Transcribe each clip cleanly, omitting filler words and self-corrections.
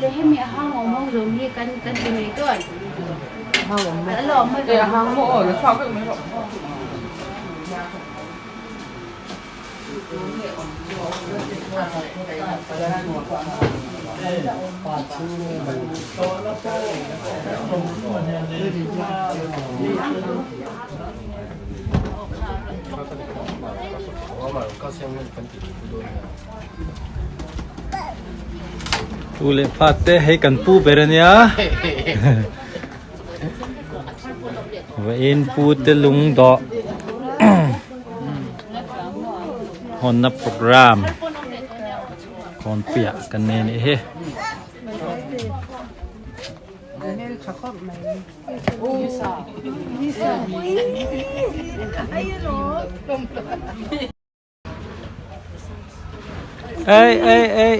Le hemi a hang awm ho zawng hi kan kan ti mai dawn. Hang awm A la awm mai E a hang maw aw la chhuak vek mai rawh. Tu leh fa te hei kan pu ber ania vawiin pu te lung dawh hawnna program khawnpuiah kan nei anih hi. Ei ei ei.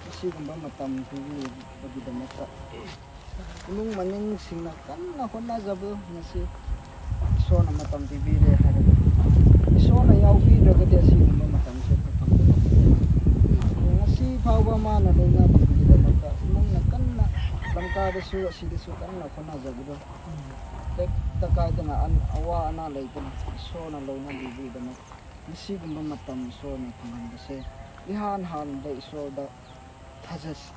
ꯑꯁꯤꯒꯨꯝꯕ ꯃꯇꯝ ꯄꯤꯕꯤꯕꯒꯤꯗꯃꯛꯇ ꯏꯃꯨꯡ ꯃꯅꯨꯡꯁꯤꯡꯅ ꯀꯟꯅ ꯍꯣꯠꯅꯖꯕ ꯉꯁꯤ ꯏꯁꯣꯔꯅ ꯃꯇꯝ ꯄꯤꯕꯤꯔꯦ ꯍꯥꯏꯔꯒ ꯏꯁꯣꯔꯅ ꯌꯥꯎꯕꯤꯗ꯭ꯔꯒꯗꯤ ꯑꯁꯤꯒꯨꯝꯕ ꯃꯇꯝꯁꯦ ꯑꯩꯈꯣꯏ ꯐꯪꯕ ꯉꯝꯗꯦ ꯉꯁꯤ ꯐꯥꯎꯕ ꯃꯥꯅ ꯂꯣꯏꯅꯕꯤꯕꯒꯤꯗꯃꯛꯇ ꯏꯃꯨꯡꯅ ꯀꯟꯅ ꯂꯝꯀꯥꯗꯁꯨ ꯑꯁꯤꯗꯁꯨ ꯀꯟꯅ ꯍꯣꯠꯅꯖꯕꯗꯣ ꯍꯦꯛꯇ ꯀꯥꯏꯗꯅ ꯑꯋꯥ ꯑꯅꯥ ꯂꯩꯇꯅ ꯏꯁꯣꯔꯅ ꯂꯣꯏꯅꯕꯤꯕꯒꯤꯗꯃꯛ ꯃꯁꯤꯒꯨꯝꯕ ꯃꯇꯝ ꯏꯁꯣꯔꯅ ꯐꯪꯍꯟꯕꯁꯦ ꯏꯍꯥꯟ ꯍꯥꯟꯕꯗ ꯏꯁꯣꯔꯗ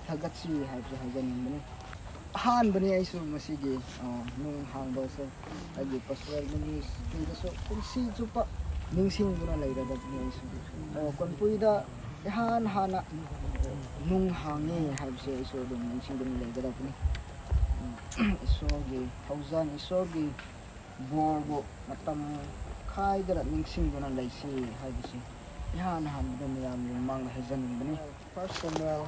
ꯊꯥꯒꯠꯁꯤ ꯍꯥꯏꯕꯁꯦ ꯍꯥꯏꯖꯅꯤꯡꯕꯅꯤ ꯑꯍꯥꯟꯕꯅꯤ ꯑꯩꯁꯨ ꯃꯁꯤꯒꯤ ꯅꯨꯡ ꯍꯥꯡꯕꯁꯦ ꯑꯩꯒꯤ ꯄꯥꯁꯇꯣꯔꯦꯜ ꯃꯤꯅꯤꯁꯇ꯭ꯔꯤꯗꯁꯨ ꯄꯨꯟꯁꯤ ꯆꯨꯞꯄ ꯅꯤꯡꯁꯤꯡꯗꯨꯅ ꯂꯩꯔꯗꯕꯅꯤ ꯑꯩꯁꯨ ꯀꯣꯟꯄꯨꯏꯗ ꯏꯍꯥꯟ ꯍꯥꯟꯅ ꯅꯨꯡ ꯍꯥꯡꯉꯤ ꯍꯥꯏꯕꯁꯦ ꯑꯩꯁꯨ ꯑꯗꯨꯝ ꯅꯤꯡꯁꯤꯡꯗꯨꯅ ꯂꯩꯒꯗꯕꯅꯤ ꯏꯁꯣꯔꯒꯤ ꯊꯧꯖꯥꯟ ꯏꯁꯣꯔꯒꯤ ꯕꯣꯔꯕꯨ ꯃꯇꯝ ꯈꯥꯏꯗꯅ ꯅꯤꯡꯁꯤꯡꯗꯨꯅ ꯂꯩꯁꯤ ꯍꯥꯏꯕꯁꯤ ꯏꯍꯥꯟ ꯍꯥꯟꯕꯗ ꯃꯌꯥꯝꯒꯤ ꯃꯃꯥꯡꯗ ꯍꯥꯏꯖꯅꯤꯡꯕꯅꯤ first Samuel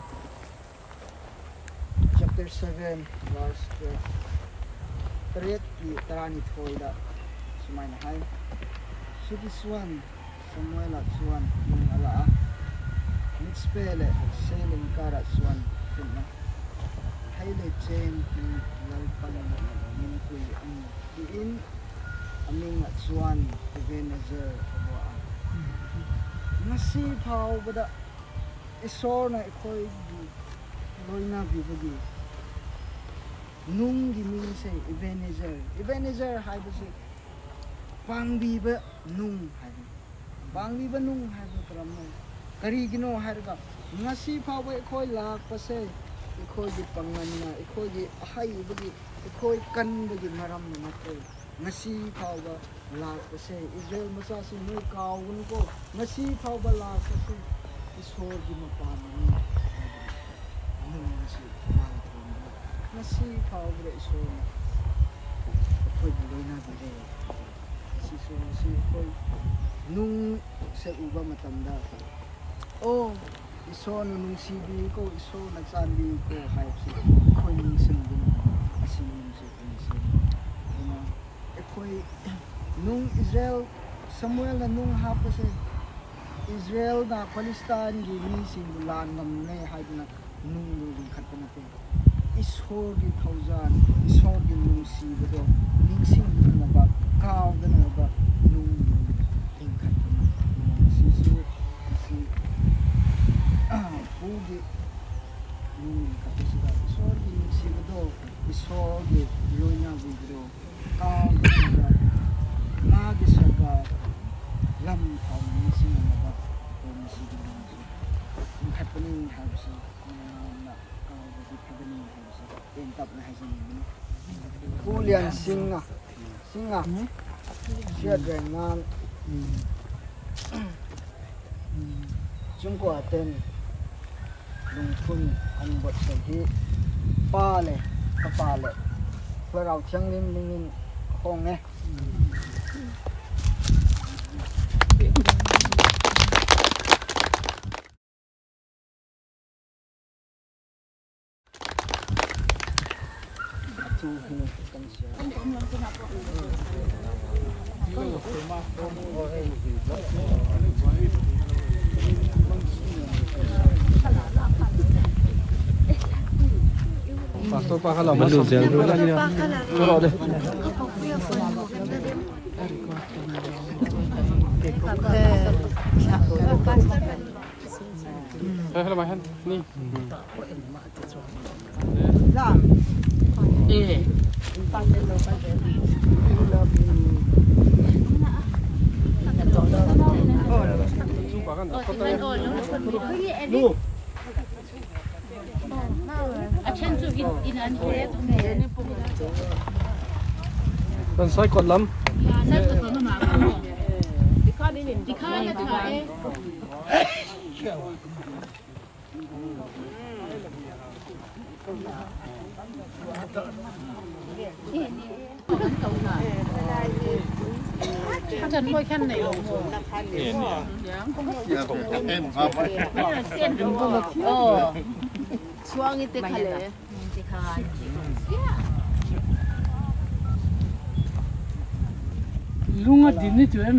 chapter seven verse twelve ꯇꯔꯦꯠꯀꯤ ꯇꯔꯥꯅꯤꯊꯣꯏꯗ ꯁꯨꯃꯥꯏꯅ ꯍꯥꯏ ꯁꯨꯒꯤꯁꯨꯋꯥꯟ ꯁꯃꯨꯑꯦꯜ ꯆꯨꯋꯥꯟ ꯅꯨꯡ ꯑꯂꯥ ꯃꯤꯠꯁꯄꯦ ꯂꯦ ꯁꯦꯂꯤꯡ ꯀꯥꯔ ꯆꯨꯋꯥꯟ ꯐꯤꯠꯅ ꯍꯩ ꯂꯦ ꯆꯦꯡ ꯄꯤ ꯂꯜꯄꯟ ꯃꯤꯟꯄꯨꯏ ꯑꯪ ꯇꯤꯏꯟ ꯑꯃꯤꯡ ꯆꯨꯋꯥꯟ ꯏꯕꯦꯅꯦꯖꯔ ꯑꯕꯨआ ꯉꯁꯤ ꯐꯥꯎꯕꯗ ꯏꯁꯣꯔꯅ ꯑꯩꯈꯣꯏꯒꯤ ꯂꯣꯏꯅꯕꯤꯕꯒꯤ ꯅꯨꯡꯒꯤ ꯃꯤꯡꯁꯦ ꯏꯕꯦꯅꯦꯖꯔ ꯏꯕꯦꯅꯦꯖꯔ ꯍꯥꯏꯕꯁꯤ ꯄꯥꯡꯕꯤꯕ ꯅꯨꯡ ꯍꯥꯏꯕꯅꯤ ꯄꯥꯡꯕꯤꯕ ꯅꯨꯡ ꯍꯥꯏꯕ ꯀꯔꯝꯅꯣ ꯀꯔꯤꯒꯤꯅꯣ ꯍꯥꯏꯔꯒ ꯉꯁꯤ ꯐꯥꯎꯕ ꯑꯩꯈꯣꯏ ꯂꯥꯛꯄꯁꯦ ꯑꯩꯈꯣꯏꯒꯤ ꯄꯥꯡꯒꯜꯅ ꯑꯩꯈꯣꯏꯒꯤ ꯑꯍꯩꯕꯒꯤ ꯑꯩꯈꯣꯏ ꯀꯟꯕꯒꯤ ꯃꯔꯝꯅ ꯅꯠꯇꯦ ꯉꯁꯤ ꯐꯥꯎꯕ ꯂꯥꯛꯄꯁꯦ ꯏꯖꯔꯦꯜ ꯃꯆꯥꯁꯤꯡ ꯅꯣꯏ ꯀꯥꯎꯒꯅꯨꯀꯣ ꯉꯁꯤ ꯐꯥꯎꯕ ꯂꯥꯛꯄꯁꯦ ꯏꯁꯣꯔꯒꯤ ꯃꯄꯥꯟꯅꯅꯤ ꯍꯥꯏꯕꯒꯤ ꯅꯨꯡ ꯑꯁꯤ ꯃꯥꯅ ꯊꯣꯟꯕꯅꯤ ꯉꯁꯤ ꯐꯥꯎꯕꯗ ꯏꯁꯣꯔꯅ ꯑꯩꯈꯣꯏꯕꯨ ꯂꯣꯏꯅꯕꯤꯔꯦ ꯑꯁꯤꯁꯨ ꯉꯁꯤ ꯑꯩꯈꯣꯏ ꯅꯨꯡꯁꯦ ꯎꯕ ꯃꯇꯝꯗ ꯑꯣ ꯏꯁꯣꯔꯅ ꯅꯨꯡꯁꯤꯕꯤꯀꯣ ꯏꯁꯣꯔꯅ ꯆꯥꯟꯕꯤꯀꯣ ꯍꯥꯏꯕꯁꯤ ꯑꯩꯈꯣꯏ ꯅꯤꯡꯁꯤꯡꯗꯨꯅ ꯑꯁꯤ ꯅꯨꯡꯁꯦ ꯑꯩꯈꯣꯏꯅ ꯁꯦꯝꯃꯤ ꯑꯗꯨꯅ ꯑꯩꯈꯣꯏ ꯅꯨꯡ ꯏꯖꯔꯦꯜ ꯁꯃꯨꯑꯦꯜꯅ ꯅꯨꯡ ꯍꯥꯞꯄꯁꯦ ꯏꯖꯔꯦꯜꯅ ꯄꯥꯂꯦꯁꯇꯥꯏꯟꯒꯤ ꯃꯤꯁꯤꯡꯕꯨ ꯂꯥꯟ ꯉꯝꯅꯦ ꯍꯥꯏꯗꯨꯅ ꯅꯨꯡꯗꯨ ꯂꯤꯡꯈꯠꯄ ꯅꯠꯇꯦ ꯏꯁꯣꯔꯒꯤ ꯊꯧꯖꯥꯟ ꯏꯁꯣꯔꯒꯤ ꯅꯨꯡꯁꯤꯕꯗꯣ ꯅꯤꯡꯁꯤꯡꯗꯅꯕ ꯀꯥꯎꯗꯅꯕ ꯅꯨꯡꯗꯨ ꯂꯤꯡꯈꯠꯄꯅꯤ ꯉꯁꯤꯁꯨ ꯉꯁꯤ ꯄꯨꯒꯤ ꯅꯨꯡ ꯂꯤꯡꯈꯠꯄꯁꯤꯗ ꯏꯁꯣꯔꯒꯤ ꯅꯨꯡꯁꯤꯕꯗꯣ ꯏꯁꯣꯔꯒꯤ ꯂꯣꯏꯅꯕꯤꯕꯗꯣ ꯀꯥꯎꯗꯅꯕ ꯃꯥꯒꯤ ꯁꯔꯒ ꯂꯝ ꯐꯥꯎꯅ ꯅꯤꯡꯁꯤꯡꯅꯕ ꯑꯩꯈꯣꯏ ꯉꯁꯤꯒꯤ ꯅꯨꯡꯁꯤ ꯂꯤꯡꯈꯠꯄꯅꯤ ꯍꯥꯏꯕꯁꯤ ꯃꯌꯥꯝꯅ ꯀꯥꯎꯕꯗꯤ ꯐꯒꯅꯤ ꯍꯥꯏꯕꯁꯤ ꯇꯦꯟ ꯇꯞꯅ ꯍꯥꯏꯖꯅꯤꯡꯕꯅꯤ ꯄꯨ ꯂꯤꯌꯥꯟ ꯁꯤꯡꯉ ꯁꯤꯡꯉ ꯁꯤꯌꯥ ꯉꯥꯡ ꯆꯨꯡꯀꯣ ꯑꯇꯦꯟ ꯂꯨꯡꯐꯨꯟ ꯑꯟꯕꯣꯠ ꯁꯍꯤ Pa leh Fapa leh Thlarau Thianghlim ningin ka hawng e. Malu zel ru la. Kan sai kawt lam. Lung a din ni chu em?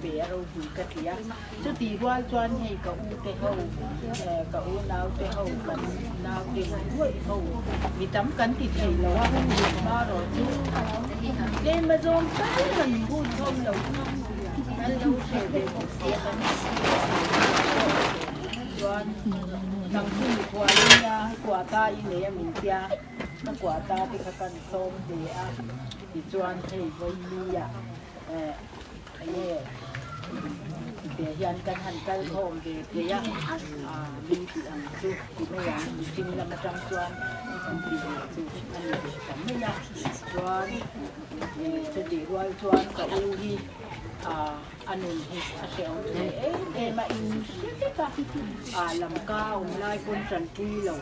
pe a ropui ka ti a. Chutih rual chuan hei ka u te ho, ka unau te ho, kan nau te ruih ho mi tam kan ti thei lo a, marawh chu tlem a zawm tal han hun thawm lo chu kan lo hreh ve bawk si a kan chuan nang chu mikhual i nia kuah ta i nei a min tia ka kuah ta te kha kan sawm ve a tichuan hei vawilia eh enge te hian kan han kal khawm ve thei a ah min tih ang chu ti mai ang mihring lam atang chuan an ti ve chu a ni ve ta mai a chuan chutih rual chuan ka u hi ah a nun hi a hrehawm thei em em a in hre vek a ah lamka awm lai pawn tanpui lo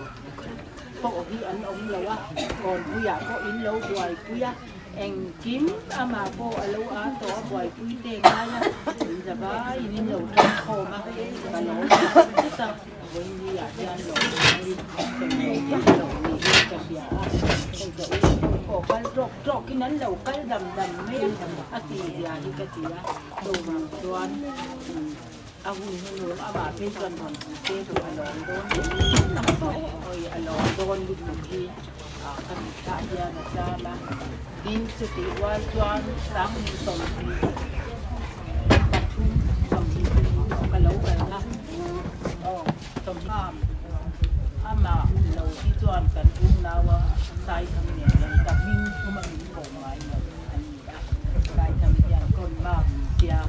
pawh hi an awm lo a kawnpuiah pawh in lo buaipui a engkim amah pawh a lo a tawh a buaipui te ngai a in za vaiin in lo tan khawm a ka lawm tak zet a vawiin ah hian lawm hi sawi lo vak lo niin ka hria a hei ka u pawh kal tawk tawk in an lo kal dam dam mai a a tih zia hi ka ti a chuvang chuan a hun hnunung amah phei chuan rawn ti se chu a lawm dawn oi a lawm dawn lutuk hi ah ka mitthla hian a cham a tin chutih rual chuan sanghnih sawmhnih pathum sawmhnih pahnih ka lo kal a aw sawmham amah lo hi chuan kan unau a saithang nen hian ka hming thum a min ko ngai lo an ni a saithang hian kawn mam ni sia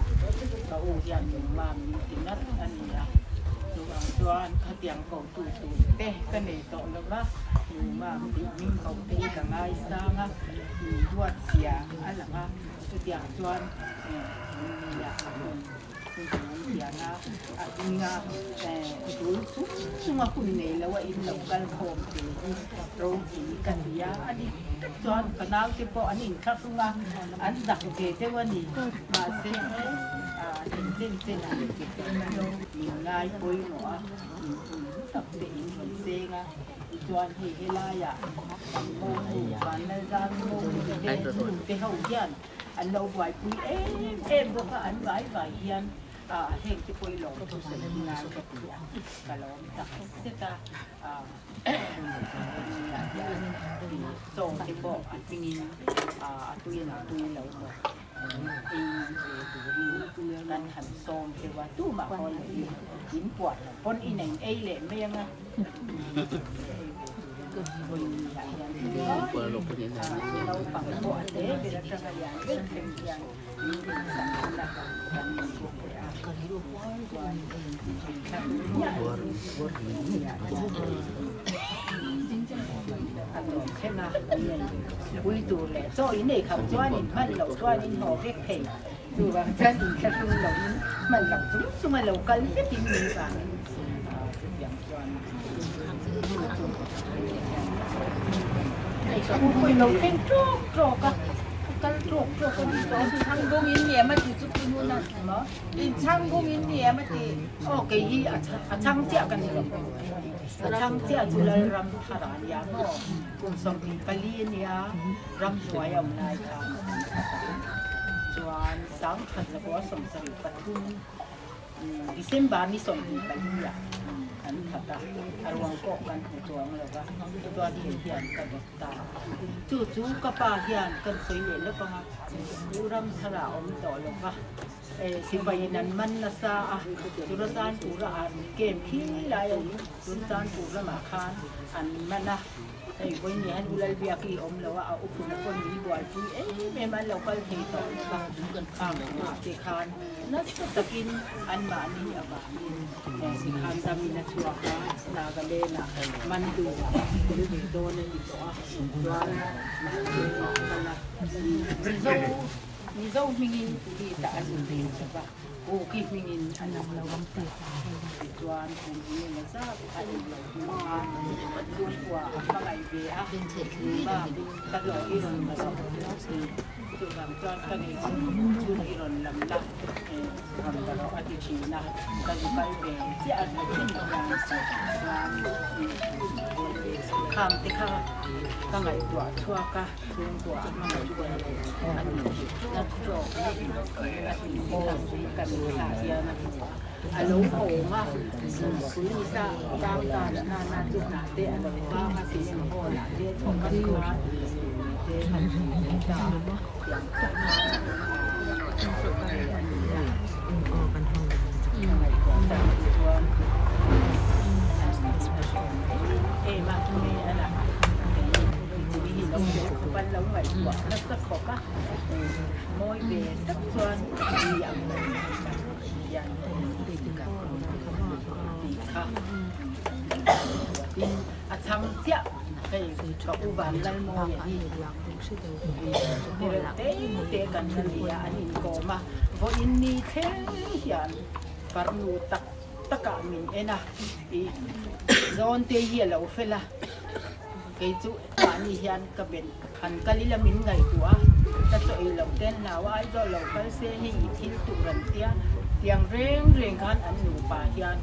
ka u hian nung mam ni ti ngat a ni a chuvang chuan khatiang ko tu tur te ka nei tawh lo va nung mam tih hming ko te hi ka ngaisang a min duat zia a lang a chutiang chuan eh a hun hun hian a a hminga eh tul chung chunga hun nei lo a in lo kal khawm te hi ropui ka ti a a dik tak chuan ka nau te pawh an inthlahrung a an zak ve deuh a ni mahse ah eng chen chen ah min ngai pawimawh a min pui tak te in rawn cheng a tichuan hei helaiah mo nu vanlalzam mo te nu te ho hian an lo buaipui em em bawk a an vai vai hian ah heng te pawh i lawm thu sawi hi ngai ka ti a ka lawm tak zet a ah hian chaw te pawh a hmingin ah a tuiin a tui lo maw ei ve turin kan han sawm deuh a tumah haw leh in in puah loh pawn in a in ei leh mai ang a ei ve naupang pawh a hle ber atanga lian ber thleng hian min insak hun a kan inbuk leh a chuan a tawp thleng a pui tur leh chaw in ei kham chuan in hman loh chuan in haw vek thei chuvang chuan inthlahrung loin hman loh chung chunga lo kal vekin min vangin chutiang chuan December ni 24 ah an that a, a ruang pawh kan hmu chuang lo va, chuan hei hian ka dawt ta. Chu chu ka pa hian kan sawi leh lawp ang a, U Ramthara a awm tawh lo va, sipai in an man nasa a, Churachandpur-a army camp khi lai a ni, Churachandpur lamah khan an man a. Hei vawiin hian U Lalbiaki awm lo a, a uphun a pawn min buaipui em em a, an lo kal thei tawh lo va, khang ah te khan nasa takin anmahni avangin tikhan damin a chhuak a, Nagaland ah Mandu ah tel ve dawn a ni tawh a, chuan mahse a kal a, Mizo Mizo hmingin police ah a lut ve lo va. Kuki hmingin a lo lo tichuan kum eng emaw zat a en lo hnu a, chhungkua a hmangaih ve a, bak ka hlawh i rawn la lo. Chuvang chuan ka ni chu chhun i rawn lam la, rawn la rawh a ti thin a, ka zu kal ve chiah a ni thin hian chuan khang te kha ka ngaihtuah chhuak a, chhungkua a hmangaih te a ni tih na tawk a tih te kha ka mitthla hian a hmu a, a lo awm a, police a tang ta na na chu hnah te a lo vang a, cement hall ah te thawk a chuan te han hmu leh ta tiang tak khan hei a ni a ka ngaihtuah tak hi chuan em a hei a la kei hi lo fel khawp an lo ngaihtuah nasa khawp a mawi ve tak chuan mi ang lo hian tih kha tin a chhang chiah hei ka u Vanlalmawia hi tireuh te te kan la ni a an inkawm a vawiin ni thleng hian farnu tak takah min en a ih zawn te hi a lo fel a kei chu mahni hian ka ben han kal ila min ngaihtuah a ka chaw ei loh ten hlau a Aizawl lo kal se hei i thil tur an tia tiang reng reng khan an nupa hian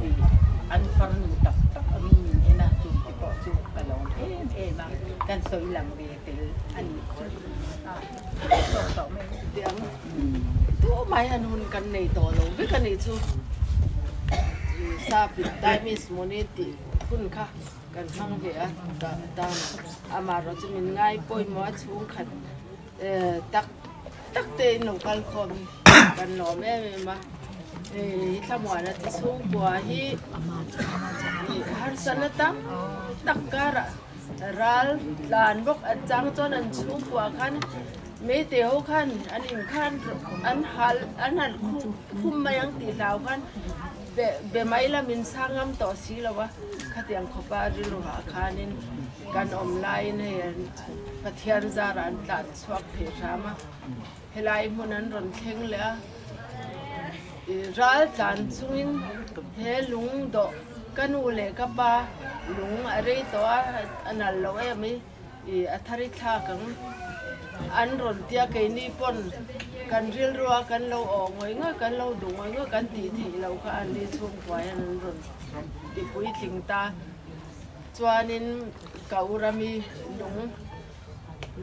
ih an farnu tak tak angin min en a chung te pawh chu ka lawm em em a kan sawi lang ve tel a nih chu a tawk tawh mai tiang tumah hian hun kan nei tawh lo vek a nih chu sap in time is money tih hun kha Kan hmang ve a, ka tan amaherawh chu min ngai pawimawh a chhungkhat tak tak te in lo kal khawm hi kan lawm em em a, hei thlamuana te chhungkua hi harsatna tam tak karah ral tlan bawk a chang chuan an chhungkua khan meitei ho khan an in khan an hal an han khum mai ang tih hlau khan Be mai la min sang ngam tawh si lo a, khatiang khawpa rilruah khanin kan awm laiin hei an Pathian zarah an tlan chhuak thei hram a, helai hmun an rawn thleng leh a, ral tlan chungin he lung dawh ka nu leh ka pa lung a rei tawh a, a nal lo em i. I a thar i thlak ang. An rawn tia keini pawn kan rilrua kan lo awh ngawih ngawih, kan lo duh ngawih ngawih kan tih theih loh kha an ni chhungkua hian an rawn ti puitling ta. Chuanin ka u rami lung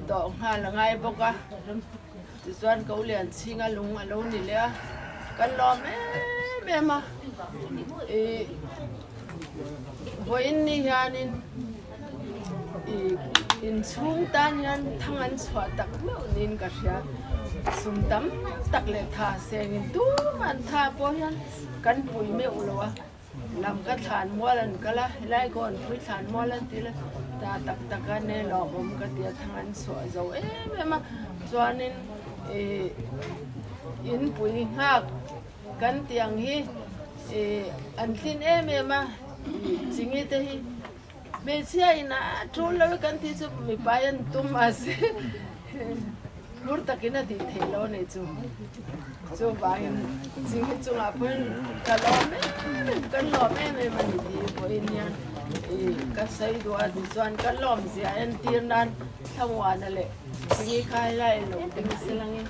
dawh nghal a ngai bawk a, tichuan ka u Lianchhinga lung a lo ni leh a, kan lawm em em a. I vawiin ni hianin. Inchhung tan hian thang an chhuah tak meuh niin ka hria. Sum tam tak leh tha sengin tumah an tha pawh hian kan pui meuh lo a. Lam ka thlan mual an kal a, helai kaw an pui thlan mual an ti la, ta tak tak a ne lawmawm ka ti a, thang an chhuah zo em em a. Chuanin ih inpui nghak kan tih ang hi ih an tlin em em a, chingi te hi. Hmeichhia in a tul lo e kan tih chu mipa hian tum a se phur takin a tih theih lo a nih chu. Chuvangin chinghi chungah pawhin ka lawm em em kan lawm em em a ni tih pawhin hian ih ka sawi duh a tichuan ka lawm zia entir nan thlamuana leh chinghi kha helai lo ding se langin.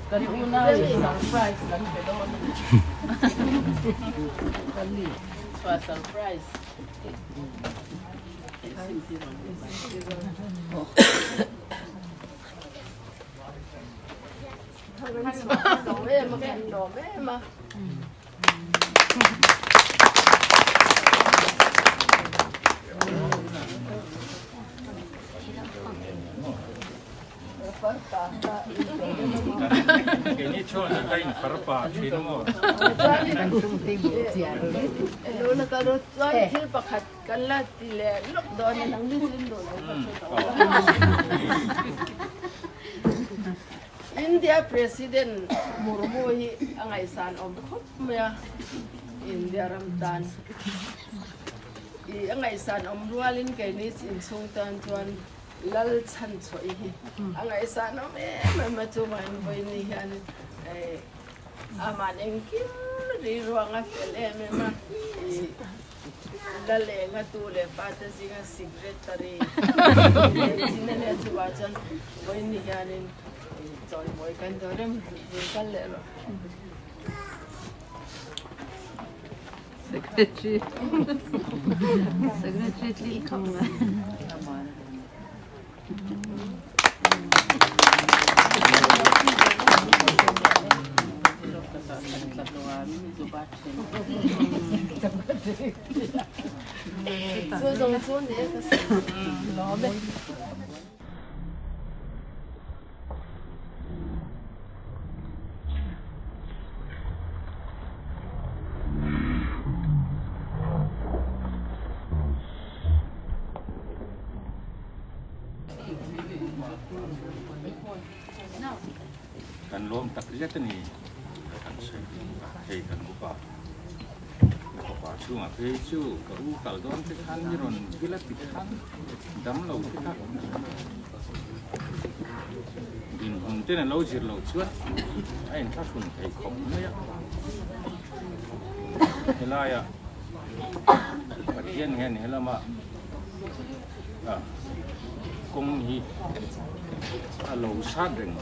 Kan unau in surprise kan pe dawn a surprise. Keini chuan ka infar pa thin maw? Thil pakhat kan la ti leh lawk dawn a nang ni chu in duh lo ka hre tawh. India President Murmu hi a ngaihsan awm khawp mai a, India ram tan i a ngaihsan awm rualin keini inchhung tan chuan lal chhan chhuah hi a ngaihsan awm em em a, chuvangin vawiin ni hian. Aman engkim riruang a fel em em a, i la leng a tu leh fate zinga secretary chin a nia chuvah chuan vawiin hianin chawimawi kan dawn rem run kal leh rawh. Secretary Secretary tling khawp mai. Kan lawm tak zet a ni kan sawi a, hei kan upa fapa chhungah phei chu ka u kal dawn te khan mi rawn vil a ti khan dam lo te kha dinhmun ten a lo zir loh chuan a inthlahrun thei khawp mai a, helaiah Pathian hian helama kawng hi a lo sat reng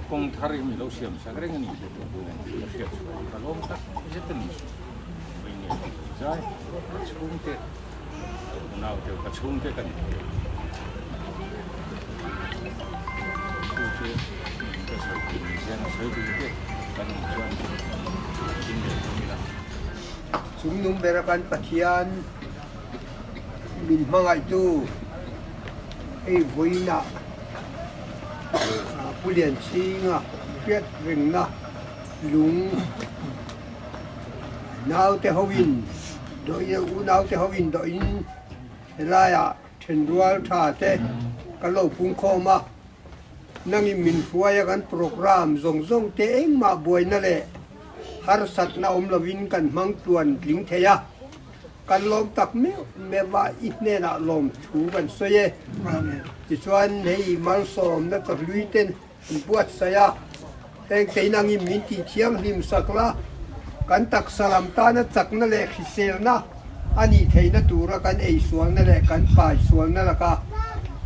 kawng thar hi mi lo siam sak reng a ni tih tur nen ka hriat chhuah ka lawm tak zet a ni vawiin zai ka chhungte unau te ka chhungte ka ni chu chu ka sawi tur ni hian a sawi duh te kan awm chuan in leh hlawm ila. Chungnung bera kan Pathian min hmangaihtu hei vawiinah Pu Lianchhinga hriat rengna lung naute hoin dawhin unaute hoin dawhin helaiah thenrual tha te kan lo pungkhawm a. Nangin min hruai a kan program zawng zawng te engmah buaina leh harsatna awm lovin kan hmang tluan tling thei a, kan lawm tak meuh meuh a i hnenah lawmthu kan sawi e. Tichuan hei malsawmna chawhlui ten an buatsaih a, heng te nangin min tih thianghlim sak la, kan taksa lam tana chakna leh hriselna a nih theihna tura kan eisualna leh kan paisualna laka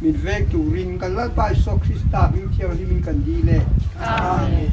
min veng turin kan Lalpa Isua Krista hming thianghlimin kan dil e. Amen.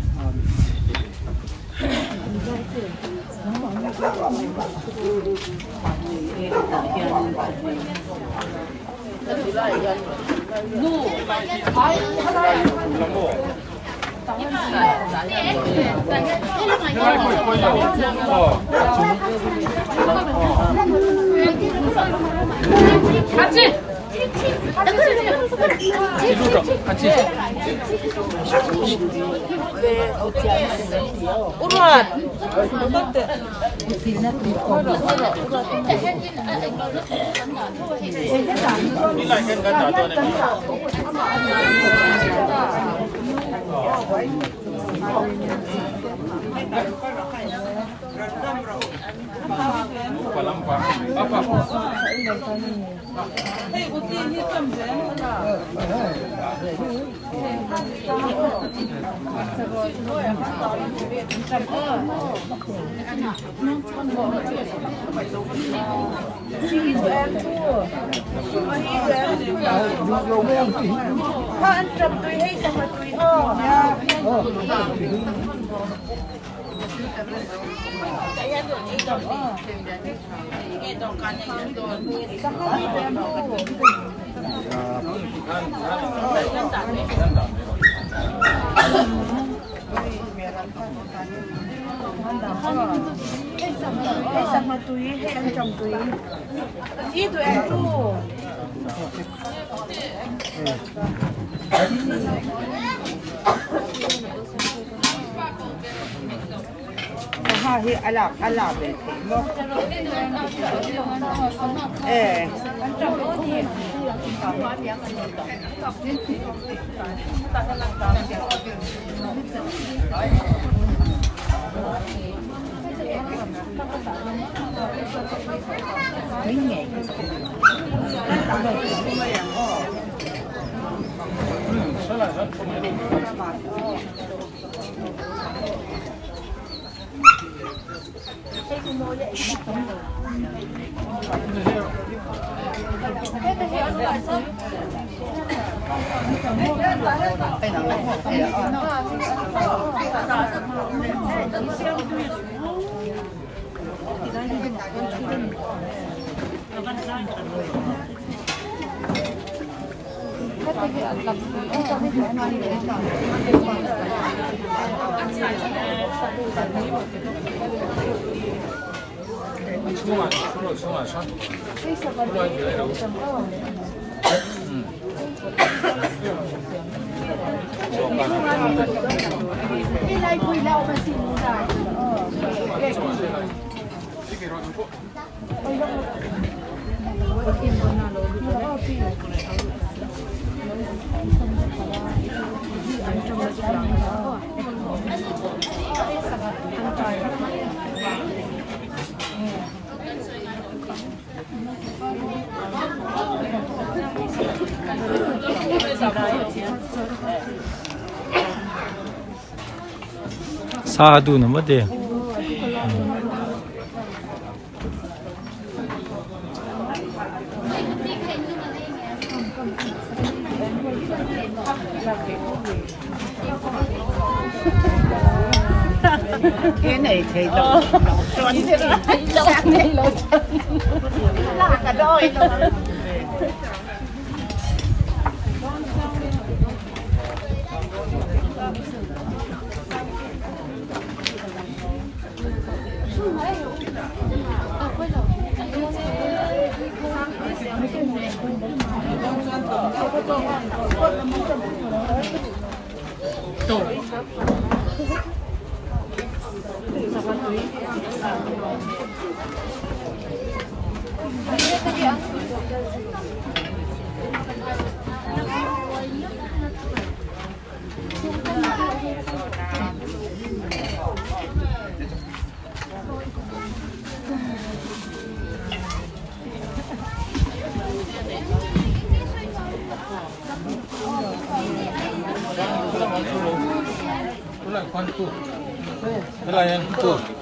Sa dun a mate.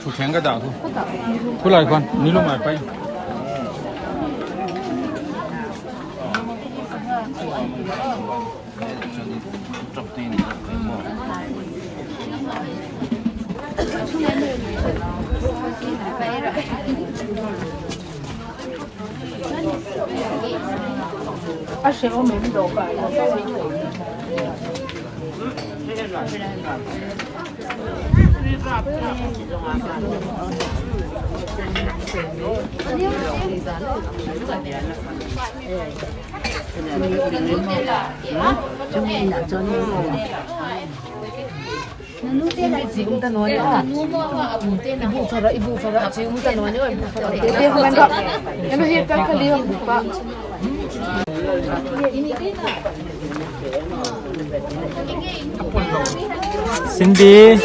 Thutthleng ka dah thu khulai khuan ni lo mai pai. Cindy.